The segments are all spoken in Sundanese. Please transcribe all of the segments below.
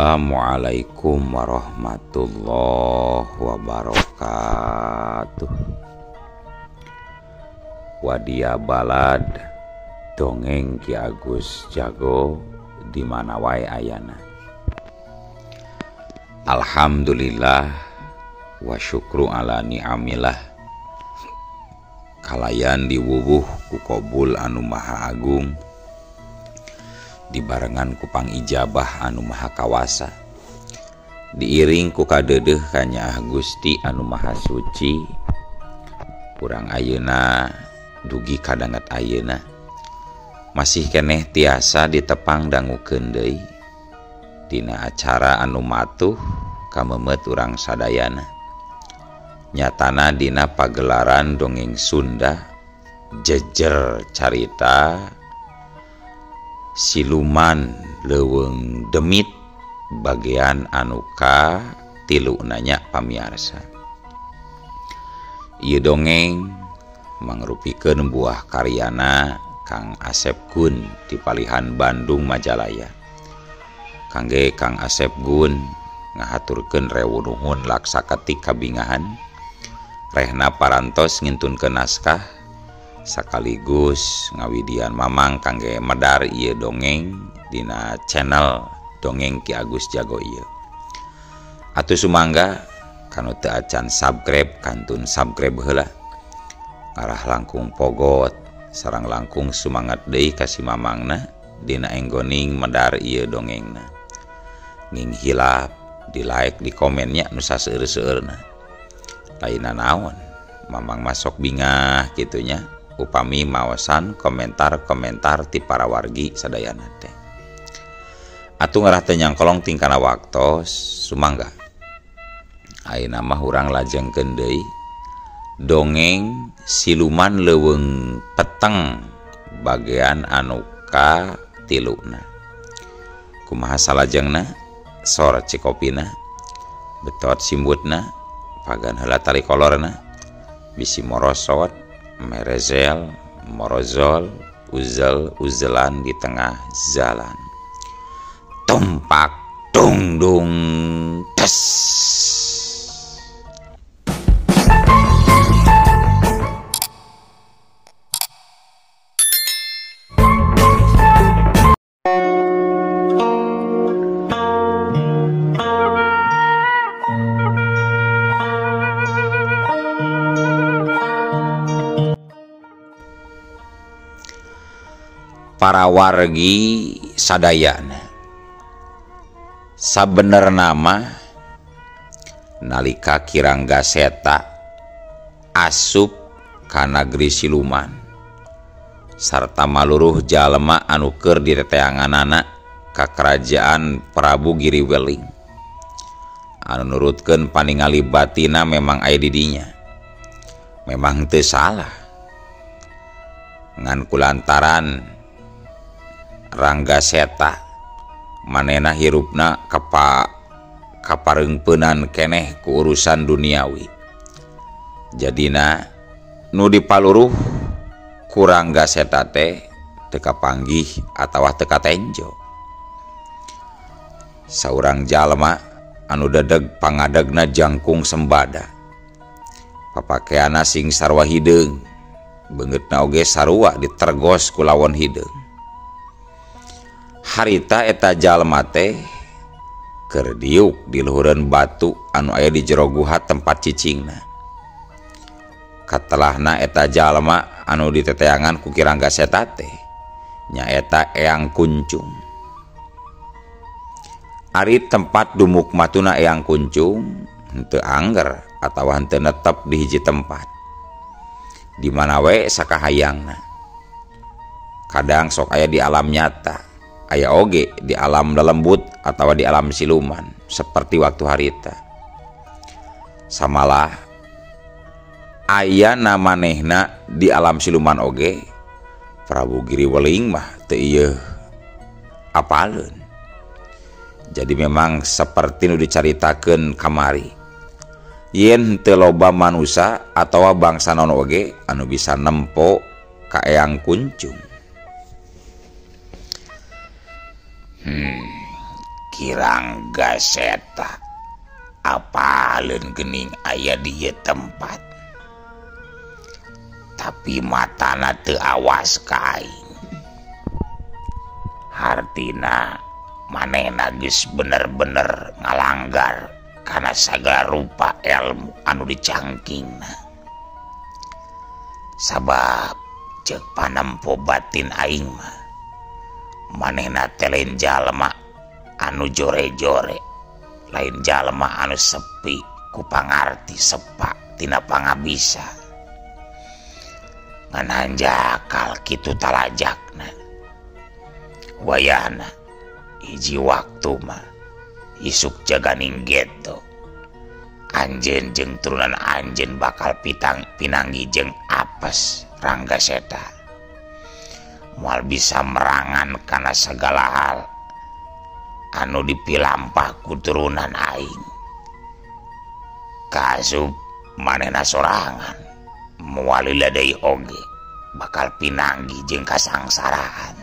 Assalamualaikum warahmatullahi wabarakatuh. Wadia balad dongeng Ki Agus Jago di mana wae ayana. Alhamdulillah wa syukru ala ni'amillah. Kalayan diwuwuh ku kobul anu maha agung, dibarengan ku pangijabah anu maha kawasa, diiring ku kadeudeuh kanyaah Gusti anu maha suci. Urang ayeuna dugi kadanget ayeuna masih keneh tiasa ditepang dangukeun deui dina acara anu matuh kamemet urang sadayana. Nyatana dina pagelaran dongeng Sunda jejer carita siluman leuweung demit bagian anu ka tilu nanya pamiarsa. Ieu dongeng mangrupikeun buah karyana Kang Asep Gun di Palihan Bandung Majalaya. Kangge Kang Asep Gun ngahaturkeun rewu nuhun laksa ketik kabingahan rehna parantos ngintunkeun naskah sekaligus ngawidian mamang kangge medar ieu dongeng dina channel Dongeng Ki Agus Jago ieu. Atuh sumangga kanu teu acan subscribe kantun subscribe heula. Ngarah langkung pogot sareng langkung sumangat deui ka si mamangna dina enggoning medar ieu dongengna. Nging hilap di like di komennya nu saseueur-seueurna. Lainna naon mamang masuk bingah kitunya upami maosan komentar-komentar ti para wargi sadayana teh. Atuh ngarah teu nyangkolong tingkana waktos sumangga. Ayeuna mah urang lajengkeun deui dongeng siluman leuweung peteng bagian anu ka tiluna. Kumaha salajengna? Sor cikopina, betot simbutna, pagan heula tali kolorna, bisi morosot, merezel, morozol, uzel uzelan di tengah jalan. Tumpak dung dung tes. Para wargi sadayana, sabenerna mah nalika Ki Rangga Seta asup ka nagri siluman sarta maluruh jalma anu keur diteteanganana ka kerajaan Prabu Giriweling anu nurutkeun paningali batina memang aya di dinya, memang teu salah ngan kulantaran Rangga Seta manena hirupna kapareungpeunan keneh ku urusan duniawi. Jadina nu dipaluruh ku Rangga Seta teh teu kapanggih atawa teu katenjo. Saurang jalma anu dedeg pangadegna jangkung sembada, papakeanna sing sarua hideung, beungeutna oge sarua ditergos ku lawon hideung. Harita eta jalma teh keur diuk di luhureun batu anu aya di jero guha tempat cicingna. Katelahna eta jalma anu diteteangan ku Ki Rangga Seta teh nyaeta Eyang Kuncung. Ari tempat dumuk matuna Eyang Kuncung henteu angger atawa henteu netep di hiji tempat. Di mana we sakahayangna. Kadang sok aya di alam nyata, aya oge di alam lelembut atau di alam siluman seperti waktu harita. Samalah aya namanehna di alam siluman oge Prabu Giriweling mah teu ieu apaleun. Jadi memang seperti nu dicaritakeun kamari, yen teu loba manusa atawa bangsa naon oge anu bisa nempo ka Eyang Kuncung. Ki Rangga Seta apaleun geuning aya di ieu tempat tapi matana teu awas ka aing. Hartina manehna geus bener-bener ngalanggar kana sagala rupa ilmu anu dicangkingna. Sabab ceuk panempo batin aing mah manehna teh lain jalma anu jore-jore, lain jalma anu sepi ku pangarti sepa tina pangabisa. Ngan hanjakal kitu talajakna. Wayahna hiji waktu mah isuk jaganing geto. Anjeun jeung turunan anjeun bakal pitang pinanggi jeung apes Rangga Seta. Moal bisa merangan kana segala hal anu dipilampah ku turunan aing. Kaasup manehna sorangan moal lila deui oge bakal pinanggi jeung kasangsaraan.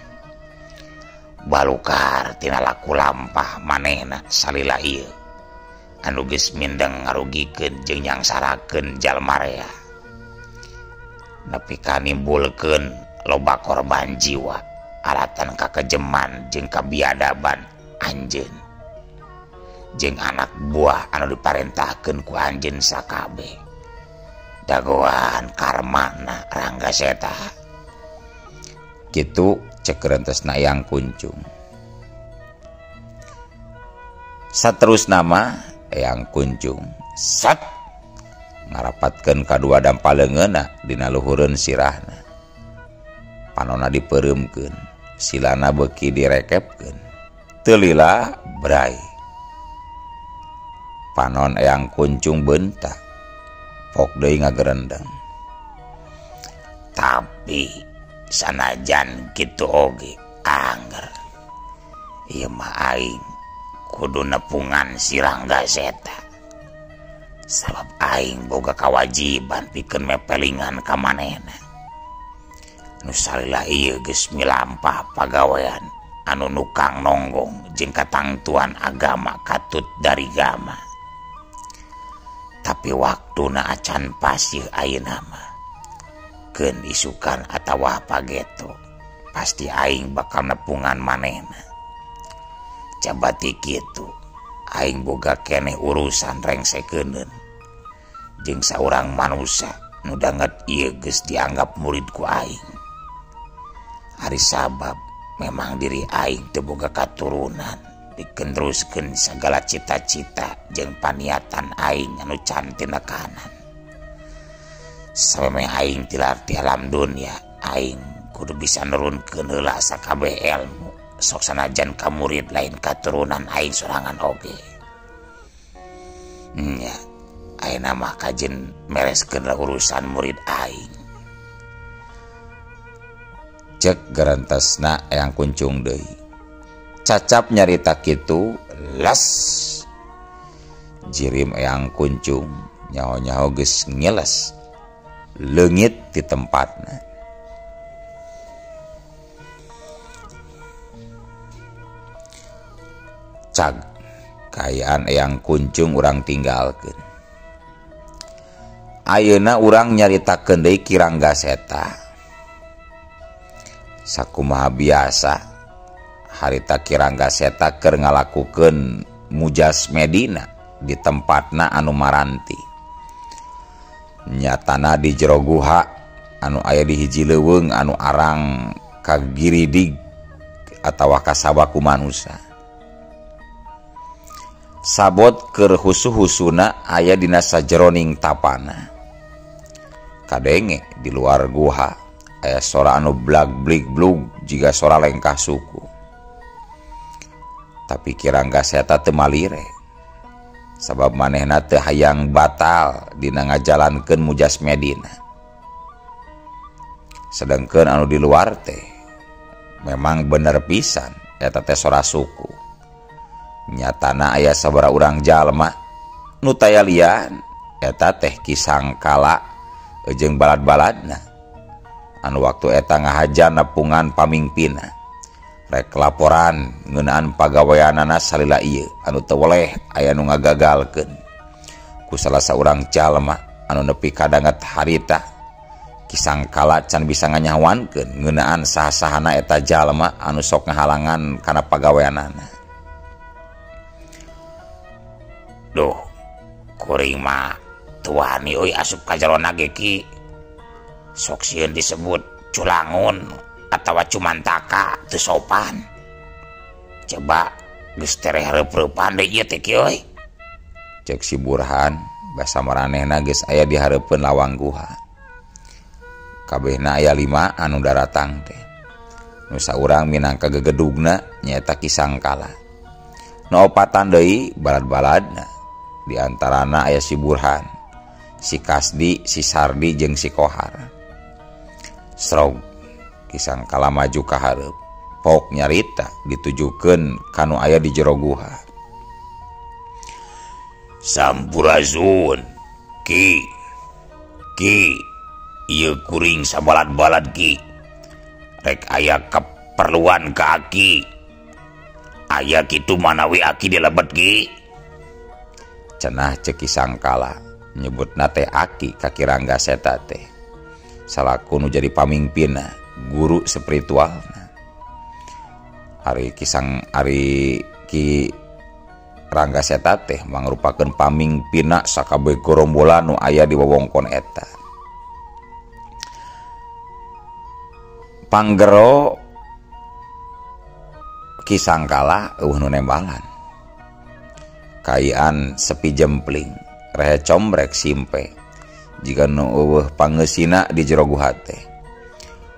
Balukar tina laku lampah manehna salila ieu anu geus mindeng ngarugikeun jeung nyangsarakeun jalma rea. Nepi ka nimbulkeun loba korban jiwa alatan kakejeman jeung kabiadaban anjeun jeung anak buah anu diparentahkeun ku anjeun sakabeh. Dagoan karmana Rangga Seta. Kitu cek rentesna Eyang Kuncung. Saterusna mah Eyang Kuncung sat ngarapatkeun kadua dampa leungeunna dina luhureun sirahna. Panonna dipeureumkeun, silana beuki direkepkeun. Teu lila bray. Panon Eyang Kuncung beunta, pok deui ngagerendeng. Tapi sanajan kitu oge angger ieu mah aing kudu nepungan si Rangga Seta. Sabab aing boga kawajiban pikeun mepelingan ka manehna. Nu salila ieu geus milampah pagawean anu nukang nonggong jeung katangtuan agama katut dari gama. Tapi waktuna acan pasih ayeuna mah. Keun isukan atawa pageto pasti aing bakal nepungan manehna. Cabati kitu aing boga keneh urusan rengsekeuneun jeung saurang manusia nu danget ieu geus dianggap murid ku aing. Ari sabab memang diri aing teu boga katurunan pikeun neruskeun sagala cita-cita jeung paniatan aing anu can tinekanan. Samemeh aing tilar ti alam dunia, aing kudu bisa nurunkeun heula sakabeh ilmu sok sanajan ka murid lain katurunan aing sorangan oge. Nya, ayeuna mah kajen mereskeun urusan murid aing. Cek gerentesna Eyang Kuncung deui. Cacap nyarita kitu las. Jirim Eyang Kuncung nyaho-nyaho geus ngeles. Leungit di tempatna. Cag kaayaan Eyang Kuncung urang tinggalkeun. Ayeuna urang nyaritakeun deui Ki Rangga Seta. Sakumaha biasa harita Ki Rangga Seta keur ngalakukeun mujas Medina di tempatna anu maranti. Nyatana di jero guha anu aya di hiji leuweung anu arang kagiridig atawa kasaba ku manusa. Sabot keur husu-husuna aya dina sajeroning tapana. Kadenge di luar guha aya sora anu blag-blig-blug jiga sora lengkah suku. Tapi Ki Rangga Seta teu malire. Sabab manehna teu hayang batal dina ngajalankeun mujas Medina. Sedengkeun anu di luar teh memang bener pisan eta teh sora suku. Nyatana aya sabaraha urang jalma nu taya lian eta teh Ki Sangkala jeung balad-baladna anu waktu eta ngahajan nepungan pamingpina Rek laporan ngeunaan pagaweanana salila ieu anu teu weleh aya nu ngagagalkeun ku salah saurang jalma anu nepi kadanget harita. Ki Sangkala can bisa nganyawankeun ngeunaan saha-sahana eta jalma anu sok ngahalangan kana pagaweanana. Duh, kuring mah teu wani euy asup ka jerona ge Ki. Sok sieun disebut culangun atawa cumantaka teu sopan. Coba geus tereh reup-reupan deui ieu teh Ki euy. Cek si Burhan basa maranehna geus aya di hareupeun lawang guha. Kabehna aya 5 anu daratang teh. Nu saurang minangka gegedugna nyaeta Ki Sangkala. Nu opatan deui balad-baladna. Di antarana aya si Burhan, si Kasdi, si Sardi jeung si Kohar. Srog Ki Sangkala maju ka hareup. Pok nyarita ditujukeun ka nu aya di jero guha. Sampurasun Ki. Ki, ieu kuring sabalad-balad Ki. Rek aya keperluan ka aki. Aya kitu manawi aki dilebet Ki. Cenah cek Ki Sangkala nyebutna teh aki ka Ki Rangga Seta teh. Salaku nu jadi pamimpinna, guru spiritualna. Ari Ki Rangga Seta teh mangrupakeun pamimpinna sakabeh gorombolan nu aya di wewengkon eta. Panggero Ki Sangkala eueuh nu nembalan. Kayaan sepi jempling, rehe combrek simpe. Jiga nu eueuh pangeusina di jero guha teh.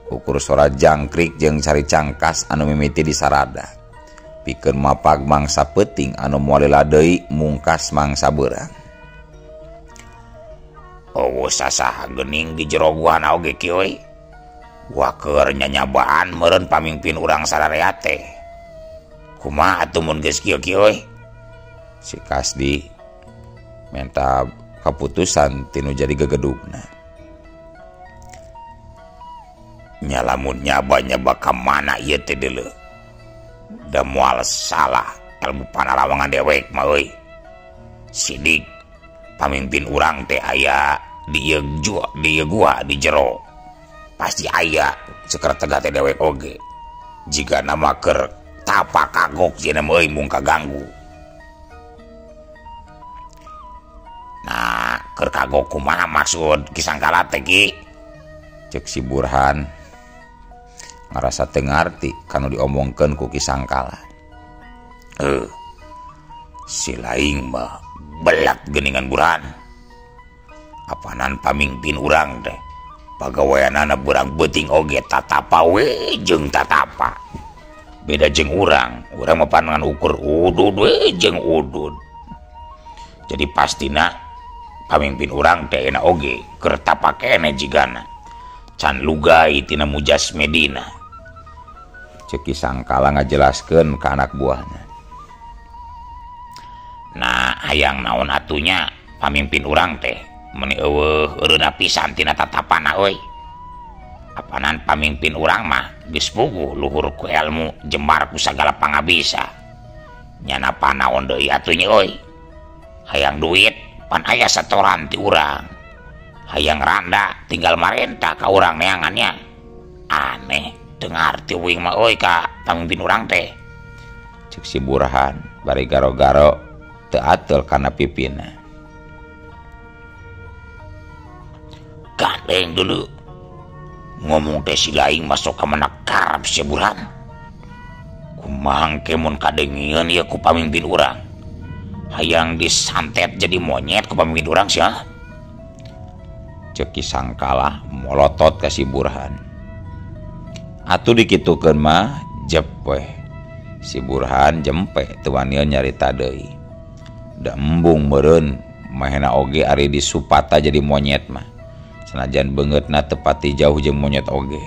Ukur sora jangkrik jeung cari cangkas anu mimiti di sarada. Pikeun mapag mangsa peuting anu moal lila deui mungkas mangsa beurang. Eueuh sasaha geuning di jero guhana oge Ki euy. Wah keur nyanyabaan meureun pamimpin urang sararea teh. Kumaha atuh mun geus kieu Ki euy? Si Kasdi minta kaputusan tinu jadi gegedugna. Nya lamun nyaba-nyaba ka mana ieu teh deuleu. Da moal salah ilmu panarawangan dewek mah euy. Sidik pamimpin urang teh aya di ieu di ieu gua di jero. Pasti aya ceker tegah teh dewek oge. Jiga nama keur tapa kagok jeung euy mung kaganggu. Nah, keur kagok kumaha maksud Ki Sangkala teh Ki? Cek si Burhan ngarasa teu ngarti kanu diomongkeun ku Ki Sangkala. Si laing mah belat geuningan Burhan. Apanan pamimpin urang teh pagaweanana beurang beuting oge tatapa we jeung tatapa. Beda jeung urang, urang mah panangan ukur udud we jeung udud. Jadi pastina pamimpin urang teh enak oge keur tapa keneh jigana. Can lugai tina mujas Medina. Cek Ki Sangkala ngajelaskeun ka anak buahna. Nah, hayang naon atunya pamimpin urang teh meuni eueuh eureuna pisan tina tatapana euy. Apanan pamimpin urang mah geus puguh luhur ku ilmu jembar ku sagala pangabisa. Nyana panaon deui atuh nya euy. Hayang duit pan aya setoran ti urang. Hayang randa tinggal marentah ka urang neangannya. Aneh teu ngarti uing mah euy ka pamimpin urang teh. Cek si Burhan bari garo-garo teu ateul kana pipina. Gandeng dulu ngomong teh si laing masuk ka mana karep si Burhan. Kumaha engke mun kadengieun ieu ku pamimpin urang. Hayang disantet jadi monyet ku pamimpin urang sia. Cek Ki Sangkala molotot ka si Burhan. Atuh dikitukeun mah jep weh. Si Burhan jempe teu wanian nyarita deui. Da embung meureun mahena oge ari disupata jadi monyet mah. Sanajan beungeutna teu pati jauh jeung monyet oge.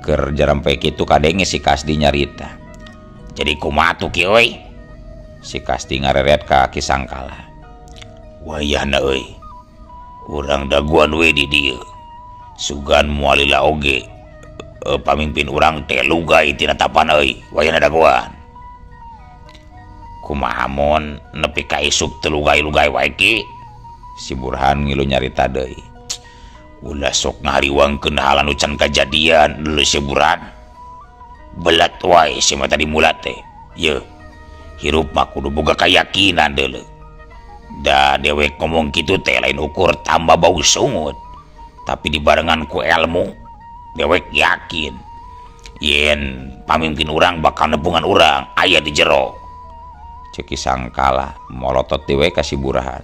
Keur jarampe kitu kadenge si Kasdi nyarita. Jadi kumaha tuh Ki euy? Si Kasdi ngareret ka Ki Sangkala. Wayahna euy. Urang daguan we di dieu. Sugan moal lila oge Pamimpin urang teh lugay tina tapan euy wayahna dagoan. Kumaha mun nepi ka isuk teu lugay-lugay wae ki? Si Burhan ngilu nyarita deui. Ulah sok ngahariwangkeun hal anu can kajadian deuleu si Burhan. Belat wae si mah tadi mulat teh. Yeuh, hirup mah kudu boga kayakinan deuleu. Da dewek ngomong kitu teh lain ukur tambah bau sungut, tapi dibarengan ku ilmu dewek yakin yen pamimpin urang bakal nepungan urang aya di jero. Cek Ki Sangkala molotot dewe ka si Burhan.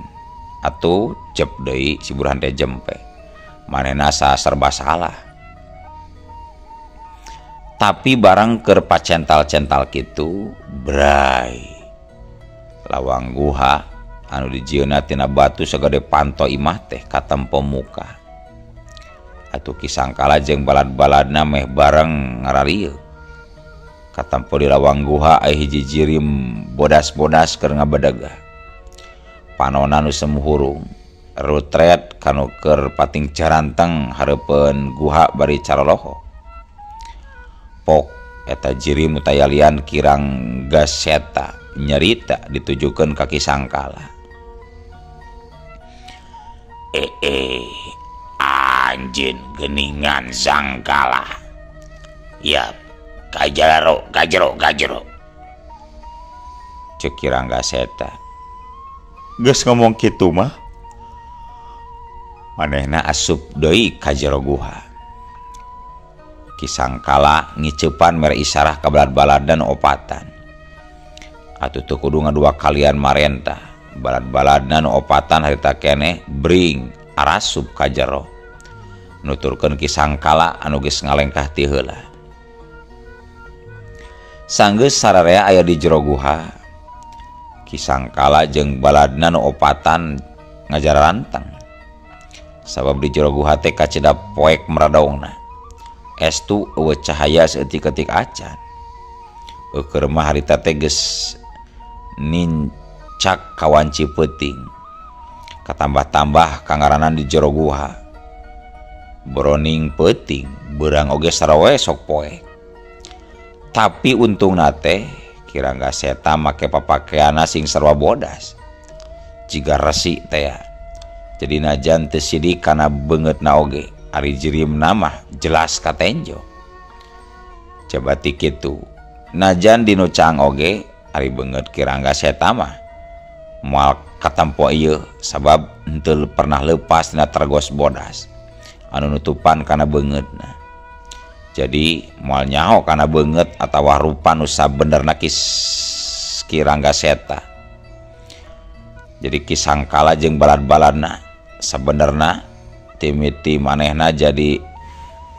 Atuh cep deui si Burhan teh jempe. Manehna serba salah. Tapi barang keur pacental-cental kitu, bray. Lawang guha anu dijieunna tina batu sagede panto imah teh katempo muka. Atuh Ki Sangkala jeung balad-baladna meh bareng ngararieu. Katempo di lawang guha aya hiji jirim bodas-bodas keur ngabedegah. Panona nu semuhurung rutret kanu keur pating caranteng hareupeun guha bari caroloho. Pok eta jirim nu tayalian Kirang Gaseta nyarita ditujukeun ka Ki Sangkala. Anjeun geuningan Sangkala. Ya, kajaro kajero kajero. Cek Kirang Gaseta. Geus ngomong kitu mah manehna asup deui ka jero guha. Ki Sangkala ngiceupan mere isarah ka balad-baladan opatan. Atuh teu kudu ngadua kalian marentah. Balad-baladna nu opatan harita keneh bring arasup ka jero. Nuturkeun Ki Sangkala anu geus ngalengkah ti heula. Sanggeus sararea aya di jero guha. Ki Sangkala jeung baladna nu opatan ngajaranteng. Sabab di jero guha teh kacida poek meradongna. Estu eueuh cahaya saeutik-eutik acan. Eueur mah harita teh geus nincak kawanci peuting. Katambah-tambah kangaranan di jero guha. Boroning peuting, beurang oge sarawe sok poek. Tapi untungna teh Kirang Gaseta make papakeanna sing sarua bodas. Jiga resik teh ya. Jadi najan teu sidik kana beungeutna oge. Ari jirimna mah jelas katenjo. Jabati kitu. Najan dinu caang oge ari beungeut Kirang Gaseta mah moal katempo ieu sabab henteu pernah leupas dina tergos bodas anu nutupan kana beungeutna. Jadi moal nyaho kana beungeut atawa rupa nu sabenerna Kirang Gaseta. Jadi Ki Sangkala jeung balad-baladna sabenerna timiti manehna jadi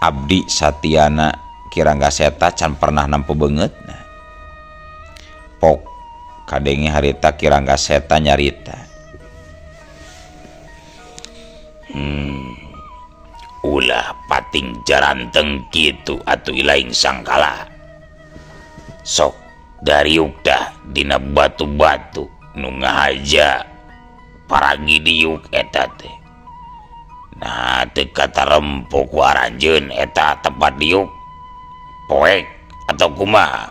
abdi satiana Kirang Gaseta can pernah nampu beungeutna. Pok kadenge harita Kirang Gaseta nyarita. Ulah pating jaranteng kitu atuh ilaing Sangkala. Sok dariuk dah dina batu-batu nu ngahaja paragi diuk eta teh. Nah teu katarempo ku aranjeun eta tempat diuk poek atau kumaha.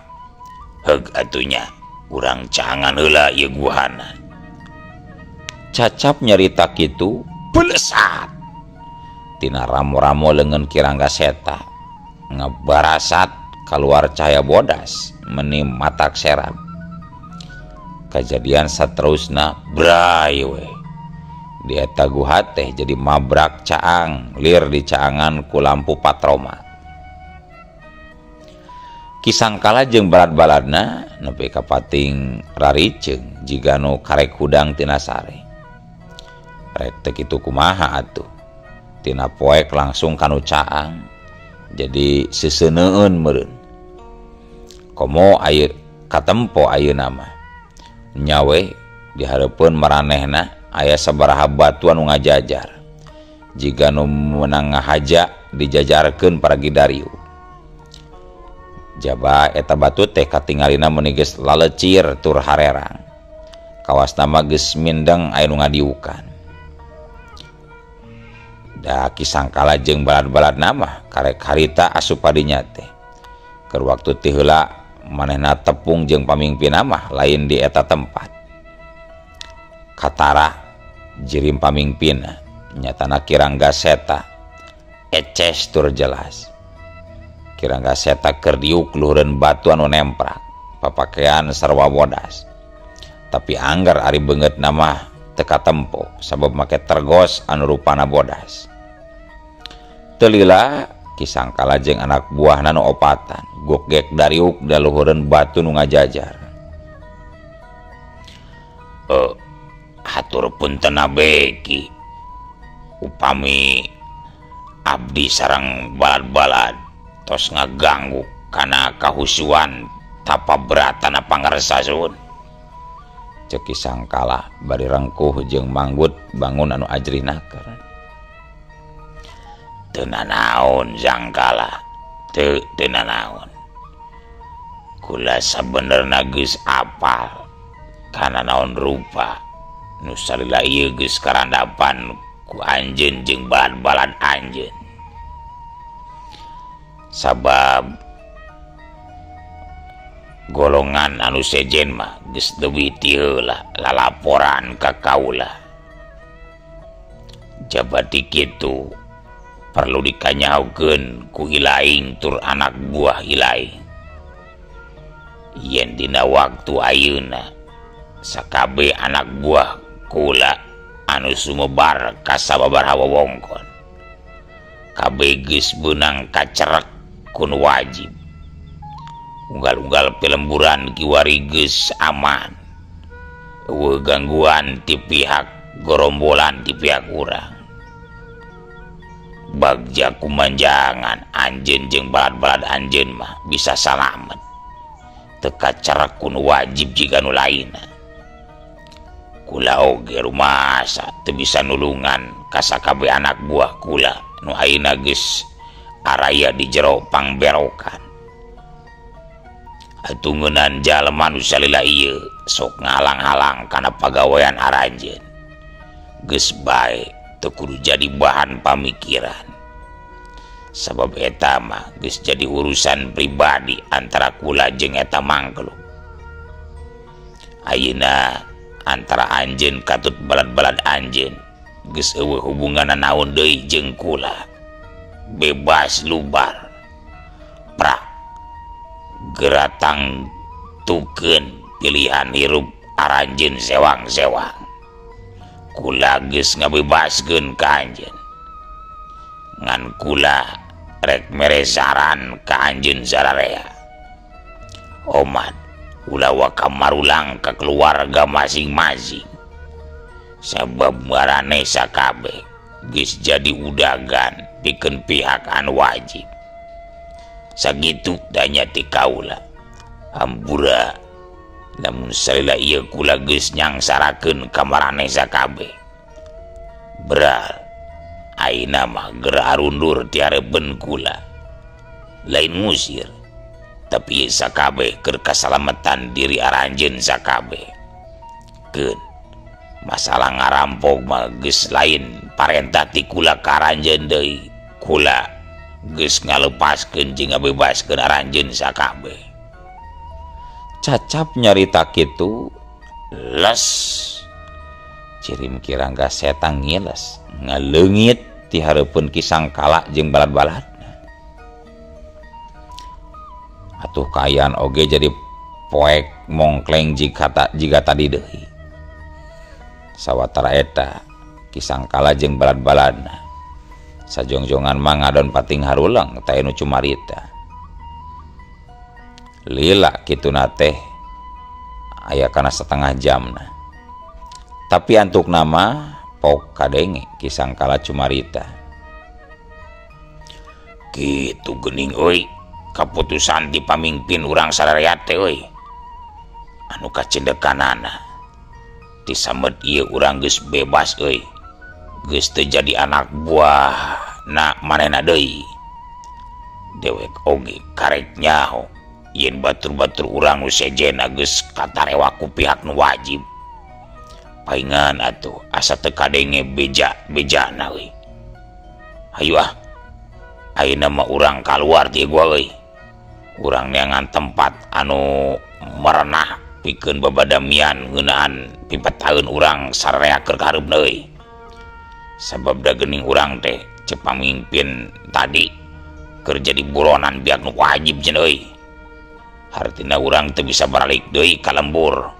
Heug atunya urang cangan heula ieu guhana. Cacap nyarita kitu belesat tina ramo-ramo leungeun Kirang Gaseta ngebarasat kaluar cahaya bodas meni matak serap. Kajadian saterusna bray we. Di eta guha teh jadi mabrak caang lir di caangan ku lampu patroma. Ki Sangkala jeung balad-baladna nepi ka pating rariceung jiga nu karek hudang tina sare. Rek teh kitu kumaha atuh. Tina poek langsung kanu caang. Jadi seseuneun meureun. Komo ayeuna katempo ayeuna mah. Nyawe dihareupeun maranehna aya sabaraha batu anu ngajajar. Jiga nu meunang ngahaja dijajarkeun paragi dariu. Jaba eta batu teh katingalina meuni geus lalecir tur harerang. Kawasna mah geus mindeng aya nu ngadiukan. Da Ki Sangkala jeung balad-balad nama karek harita asup padinya teh. Keur waktu ti heula manehna tepung jeung pamingpinna mah lain di eta tempat. Katara jirim pamingpinna nyatana Ki Rangga Seta eces tur jelas. Ki Rangga Seta keur diuk luhureun batu anu nemprak, papakean sarwa bodas. Tapi anggar ari beungeut mah teu katempo sabab make tergos anu rupana bodas. Teu lila Ki Sangkala jeung anak buahna nu opatan gokgek dariuk daluhureun batu nu ngajajar. Hatur punten abe Ki, upami abdi sareng balad-balad tos ngaganggu kana kahusuan tapa beratana pangarsa sun. Cek Ki Sangkala bari rengkuh jeung manggut bangun anu ajrih naker. Teu nanaon Sangkala, teu nanaon. Kula sabenerna geus apal kana naon rupa nu salila ieu geus karandapan ku anjeun jeung balad-balad anjeun. Sabab golongan anu sejen mah geus leuwih ti heula lalaporan ka kaula. Jabati kitu perlu dikanyahokeun ku ilaing tur anak buah ilaing. Yen dina waktu ayeuna sakabeh anak buah kula anu sumebar ka sababaraha wewengkon kabeh geus beunang kacerek ku nu wajib. Unggal-unggal pelemburan kiwari geus aman, eueuh gangguan ti pihak gorombolan ti pihak urang. Bagja kumanjangan anjeun jeung balad-balad anjeun mah bisa salamet, teu kacerek ku nu wajib jiga nu lainna. Kula oge rumasa teu bisa nulungan ka sakabeh anak buah kula nu ayeuna geus araya di jero pangberokan. Atuh ngeunan jalma nu salila ieu sok ngalang-halang kana pagawean aranjeun. Geus bae teu kudu jadi bahan pamikiran. Sabab eta mah geus jadi urusan pribadi antara kula jeung eta mangkluk. Ayeuna antara anjeun katut balad-balad anjeun geus eueuh hubunganna naon deui jeung kula. Bebas lubar. Prak geratang tukeun pilihan hirup aranjeun sewang-sewang. Kula geus ngabebaskeun ka anjeun. Ngan kula rek mere saran ka anjeun sararea. Omat ulah waka marulang ka keluarga masing-masing. Sabab marane sakabeh geus jadi udagan pikeun pihak anu wajib. Sakitu danya ti kaula. Hampura lamun salila ieu kula geus nyangsarakeun ka maraneh sakabeh. Beral ayeuna mah geura arundur ti hareupeun kula. Lain ngusir, tapi sakabeh keur kasalametan diri aranjeun sakabeh. Keun masalah ngarampok mah geus lain parentah ti kula ka aranjeun deui. Kula geus ngalepaskeun jeung ngabebaskeun aranjeun sakabeh. Cacap nyarita kitu les cirim Ki Rangga Seta ngiles ngaleungit ti hareupeun Ki Sangkala jeung balad-baladna. Atuh kaayaan oge jadi poek mongkleng jiga tadi deui. Sawatara eta Ki Sangkala jeung balad-baladna sajongjongan mah ngadon pating haruleng teh nu cumarita. Lila kituna teh aya kana setengah jamna. Tapi antuk nama pok kadenge Ki Sangkala cumarita. Kitu geuning euy kaputusan ti pamingpin urang sararea teh euy. Anu kacendekanana ti samet ieu urang geus bebas euy. Geus teu jadi anak buah na manehna deui. Dewek oge karek nyaho yen batur-batur urang nu sejenna geus katarewa ku pihak nu wajib. Paingan atuh asa teu kadenge beja-bejana euy. Hayu ah, ayeuna mah urang kaluar ti gua euy. Urang neangan tempat anu merenah pikeun babadamian ngeunaan pipetaeun urang sararea keur kahareupna euy. Sabab da geuning urang teh ceuk pamimpin tadi keur jadi buronan biak nu wajib cenah euy. Hartina urang teu bisa baralik deui ka lembur.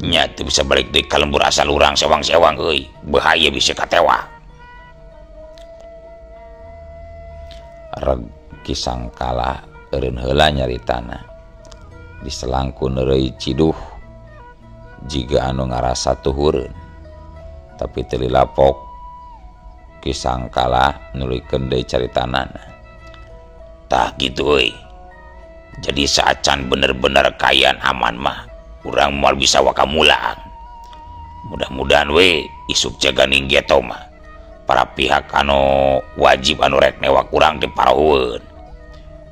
Nya teu bisa balik deui ka lembur asal urang sewang-sewang euy, bahaya bisa katewa. Reg Kisangkala eureun heula nyaritana. Diselangku neureuy ciduh jiga anu ngarasa tuhureun. Tapi teu lilapok Kisangkala nuluykeun deui caritanana. Tah kitu euy. Jadi saacan bener-bener kaayaan aman mah urang moal bisa waka mulang. Mudah-mudahan we isuk jaganing geto mah para pihak anu wajib anu rek newak urang teh parahueun.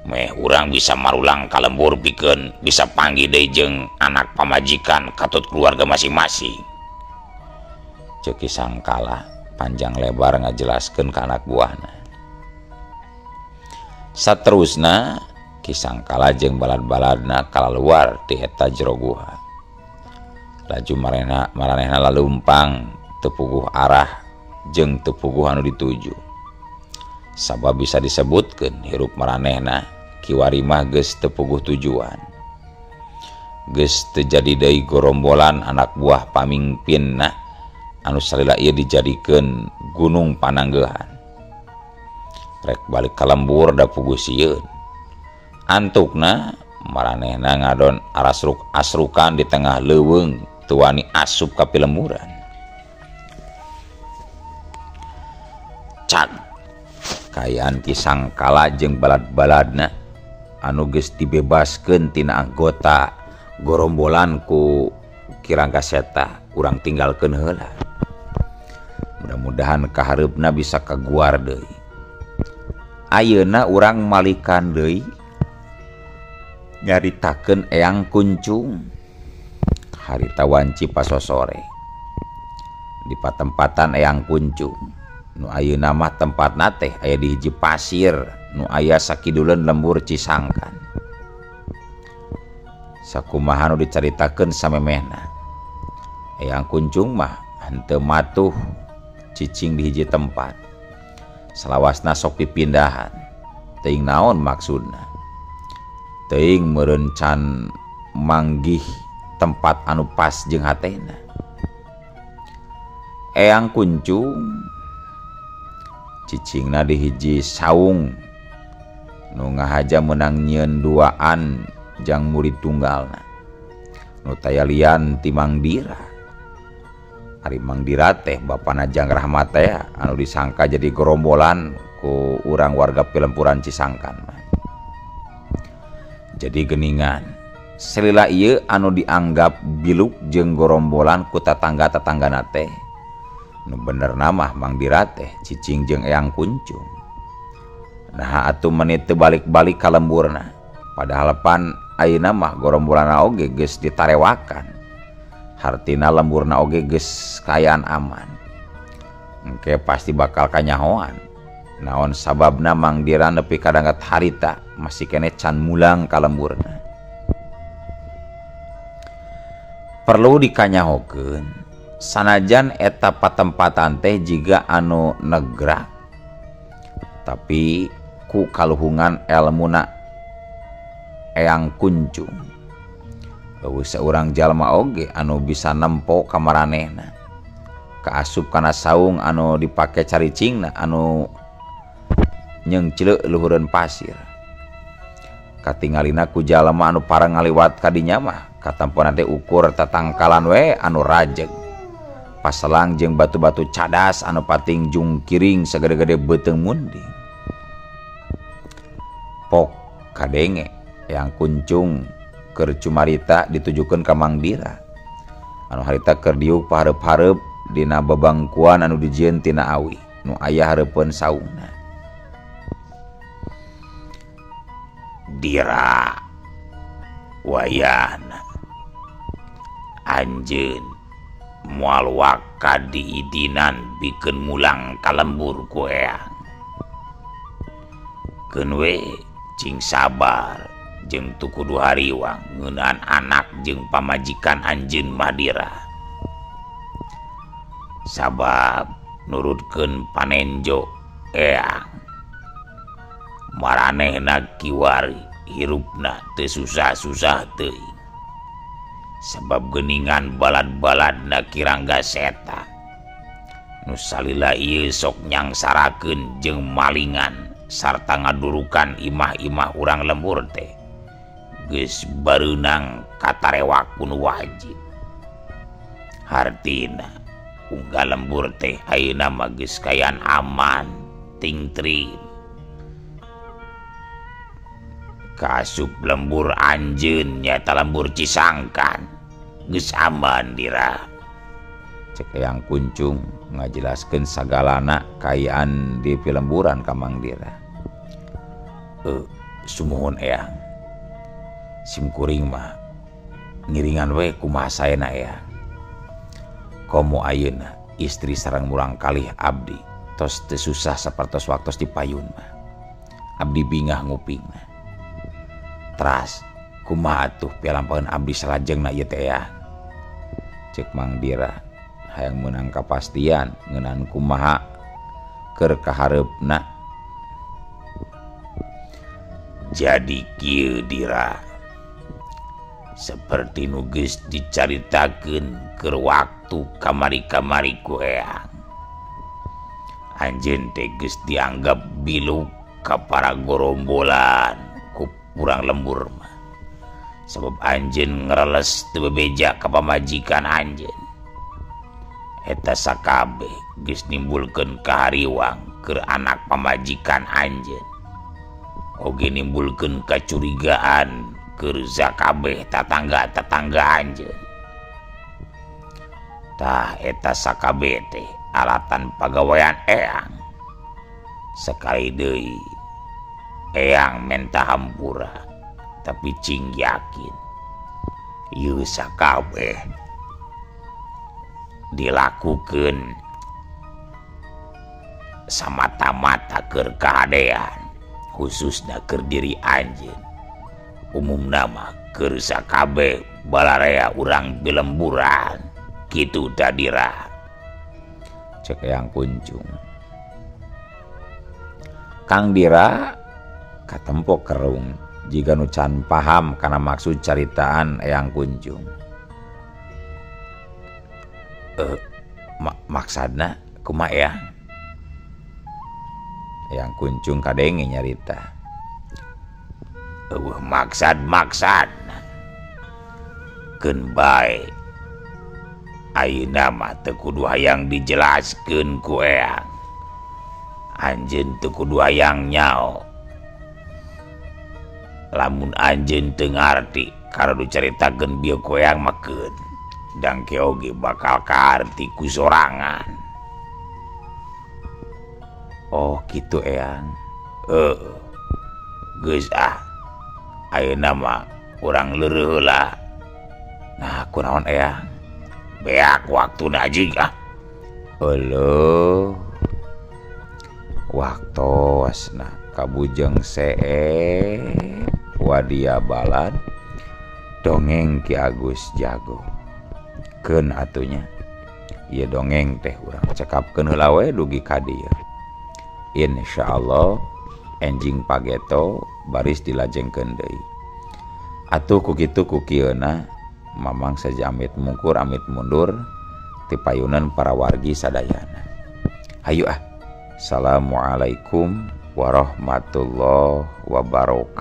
Meh urang bisa marulang ka lembur pikeun bisa panggih deui jeung anak pamajikan katut keluarga masing-masing. Ceuk Kisangkala panjang lebar ngajelaskeun ka anak buahna. Saterusna Kisangkala jeung balad-baladna kalaluar ti eta jero guha. Laju maranehna lalumpang teu puguh arah jeung teu puguh anu dituju. Sabab bisa disebutkeun hirup maranehna kiwari mah geus teu puguh tujuan. Geus teu jadi deui gorombolan anak buah pamingpinna anu salila ieu dijadikeun gunung pananggeuhan. Rek balik ka lembur da puguh sieun. Antukna maranehna ngadon arasruk asrukan di tengah leuweung teu wani asup ka pilemburan. Cag kaayaan Kisangkala jeung balad-baladna anu geus dibebaskeun tina anggota gorombolan ku Ki Ranggaseta urang tinggalkeun heula. Mudah-mudahan kahareupna bisa kaguar deui. Ayeuna urang malikan deui nyaritakeun Eyang Kuncung. Harita wanci pasosore di patempatan Eyang Kuncung nu ayeuna mah tempatna teh aya di hiji pasir nu aya sakiduleun lembur Cisangkan. Sakumaha nu dicaritakeun samemehna, Eyang Kuncung mah henteu matuh cicing di hiji tempat. Salawasna sok pipindahan, teuing naon maksudna. Teuing meureun can manggih tempat anu pas jeung hatena. Eyang Kuncung cicingna di hiji saung nu ngahaja meunang nyieun duaan jang murid tunggalna nu taya lian ti Mang Dira. Ari Mang Dira teh bapana Jang Rahmat teh anu disangka jadi gerombolan ku urang warga pilempuran Cisangkan mah. Jadi geningan selila ieu anu dianggap biluk jeung gorombolan ku tatangga-tatanggana teh nu benerna mah Mang Dira teh cicing jeung Eyang Kuncung. Nah atuh menit teu balik-balik ka lemburna, padahal pan ayeuna mah gorombolanna oge geus ditarewakan. Hartina lemburna oge geus kaayaan aman. Engke pasti bakal kanyahoan. Naon sababna Mang Dira nepi ka danget harita masih keneh can mulang ka lemburna. Perlu dikanyahokeun, sanajan eta patempatan teh jiga anu negrak, tapi ku kaluhungan elmuna Eyang Kuncung. Eueuh saurang jalma oge anu bisa nempo ka maranehna. Kaasup kana saung anu dipake caricingna anu nyeungcleuk luhureun pasir. Katingalina ku jalma anu parang ngaliwat ka dinya mah katampona teh ukur tatangkalan we anu rajeg. Paselang jeung batu-batu cadas anu pating jungkiring sagede-gede beuteung munding. Pok kadenge Eyang Kuncung keur cumarita ditujukeun ka Mang Dira. Anu harita keur diuk pahareup-hareup dina babangkuan anu dijieun tina awi nu aya hareupeun saungna. Dira wayahna anjeun moal waka diidinan bikeun mulang ka lembur ku Eyang. Keun we cing sabar jeung teu kudu hariwang ngeunaan anak jeung pamajikan anjeun mah Dira. Sabab nurutkeun panenjo eang maranehna kiwari hirupna teu susah-susah teuing. Sabab geuningan balad-baladna Kirangga Seta nu salila ieu sok nyangsarakeun jeung malingan sarta ngadurukan imah-imah urang lembur teh geus bareunang katarewak ku nu wajib. Hartina unggal lembur teh ayeuna mah geus kayan aman tingtrim. Kaasup lembur anjeun nyaeta lembur Cisangkan geus aman Dira. Cek Eyang Kuncung ngajelaskeun sagalana kaayaan di pilemburan ka Mang Dira. Sumuhun Eyang, simkuring mah ngiringan we kumaha saena Eyang. Komo ayeuna istri sareng murang kalih abdi tos teu susah sapertos waktos di payun mah. Abdi bingah ngupingna. Teras kumaha atuh pilampahan abdi salajengna ieu teh Eyang? Cek Mang Dira hayang meunang kapastian ngeunaan kumaha keur kahareupna. Jadi kieu Dira, seperti nu geus dicaritakeun keur waktu kamari-kamari ku Eyang. Anjeun teh geus dianggap biluk ka para gorombolan ku urang lembur mah. Sabab anjeun ngereles teu bebeja ka pamajikan anjeun. Eta sakabeh geus nimbulkeun kahariwang keur anak pamajikan anjeun. Oge nimbulkeun kacurigaan keur sakabeh tatangga-tatangga anjeun. Tah eta sakabeh teh alatan pagawean Eyang. Sekali deui Eyang menta hampura, tapi cing yakin ieu sakabeh dilakukeun samata-mata keur kahadean, khususna keur diri anjeun. Umumna mah keur sakabeh balarea urang bilemburan kitu Dira. Cek Eyang Kuncung. Kang Dira katempo kerung jiga nu can paham kana maksud caritaan Eyang Kuncung. Maksadna kumaha Eyang? Eyang Kuncung kadenge nyarita. Eueuh maksad-maksadna. Keun bae ayeuna mah teu kudu hayang dijelaskeun ku Eyang. Anjeun teu kudu hayang nyao. Lamun anjeun teu ngarti karo dicaritakeun bieu ku Eyang mah keun. Dangke oge bakal kaarti ku sorangan. Oh kitu Eyang. Geus ah. Ayeuna mah urang leureun heula. Nah kunaon Eyang? Beak waktuna anjing ah. Euleuh. Waktosna kabujeng see wadia balad dongeng Ki Agus Jago. Keun atunya ieu dongeng teh urang cekapkeun heula we dugi ka dieu. Insyaallah enjing pageto baris dilajengkeun deui. Atuh ku kitu ku kieuna Mamang saja amit mungkur amit mundur ti payunan para wargi sadayana. Hayu ah. Assalamualaikum warahmatullahi wabarakatuh.